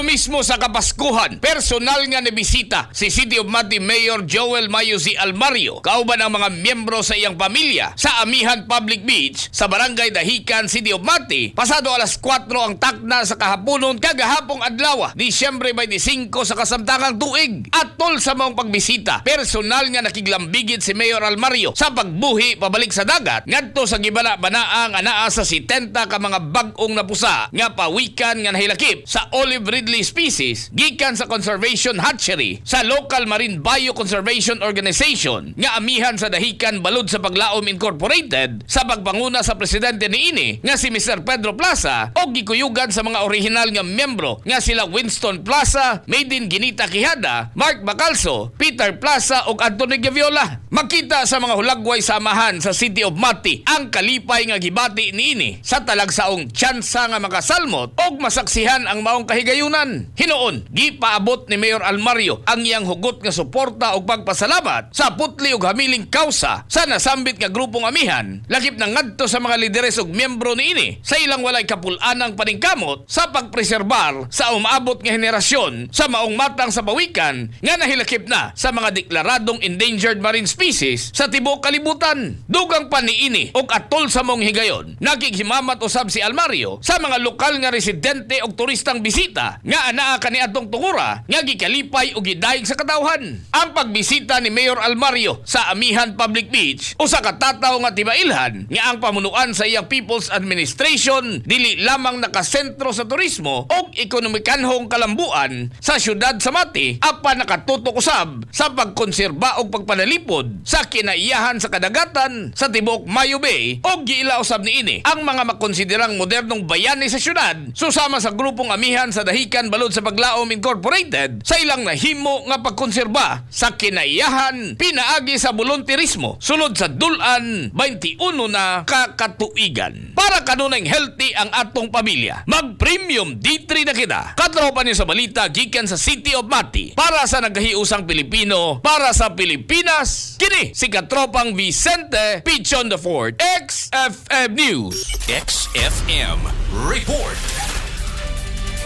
Adlaw mismo sa Kapaskuhan, personal nga nibisita si City of Mati Mayor Joel Mayo Z. Almario kauban ang mga miyembro sa iyang pamilya sa Amihan Public Beach sa Barangay Dahican, City of Mati, pasado alas 4 ang takna sa kahaponon kagahapong adlaw, Disyembre 25 sa kasamtangang tuig. Atol sa maong pagbisita, personal nga nakiglambigit si Mayor Almario sa pagbuhi pabalik sa dagat ngadto sa gibana-banaang anaa sa 70 ka mga bag-ong napusa nga pawikan nga nahilakip sa Olive Ridley species gikan sa Conservation Hatchery sa Local Marine Bioconservation Organization nga Amihan sa Dahican Balud sa Paglaom Incorporated sa pagpanguna sa presidente niini nga si Mr. Pedro Plaza o gikuyugan sa mga orihinal nga miyembro nga sila Winston Plaza, Maydin Ginita Quijada, Mark Bacalso, Peter Plaza ug Anthony Gaviola. Makita sa mga hulagway sa amahan sa City of Mati ang kalipay nga gibati niini sa talagsaong tsansa nga makasalmot og masaksihan ang maong kahigayunan. Hinuon, gipaabot ni Mayor Almario ang iyang hugot nga suporta ug pagpasalamat sa putli ug hamiling kausa sa nasambit nga grupong amihan, lakip na ngadto sa mga lideres ug miyembro niini sa ilang walay kapul-anang paningkamot sa pagpreserbar sa umaabot nga henerasyon sa maong matang sa pawikan nga nahilakip na sa mga deklaradong endangered marine species sa tibuok kalibutan. Dugang pa niini ug atol sa maong higayon, nakighimamat usab si Almario sa mga lokal nga residente ug turistang bisita nga anaa kaniadtong tungura nga gikalipay ug gidayeg sa katawhan. Ang pagbisita ni Mayor Almario sa Amihan Public Beach usa ka tataw nga timailhan nga ang pamunuan sa iyang People's Administration dili lamang nakasentro sa turismo ug ekonomikanhong kalambuan sa syudad sa Mati, apan nakatutok usab sa pagkonserba ug pagpanalipod sa kinaiyahan sa kadagatan sa tibuok Mayo Bay ug giila usab niini ang mga makonsiderang modernong bayani sa syudad susama sa grupong Amihan sa Dahican Balud sa Paglaom Incorporated sa ilang nahimo nga pagkonserba sa kinaiyahan pinaagi sa volunteerismo sulod sa dulan 21 na kakatuigan. Para kanunay healthy ang atong pamilya, mag Premium D3 na kita. Katropa niyo sa balita gikan sa City of Mati. Para sa nagkahiusang Pilipino, para sa Pilipinas, kini si Katropang Vicente Pichon the Fourth, XFM News. XFM Report.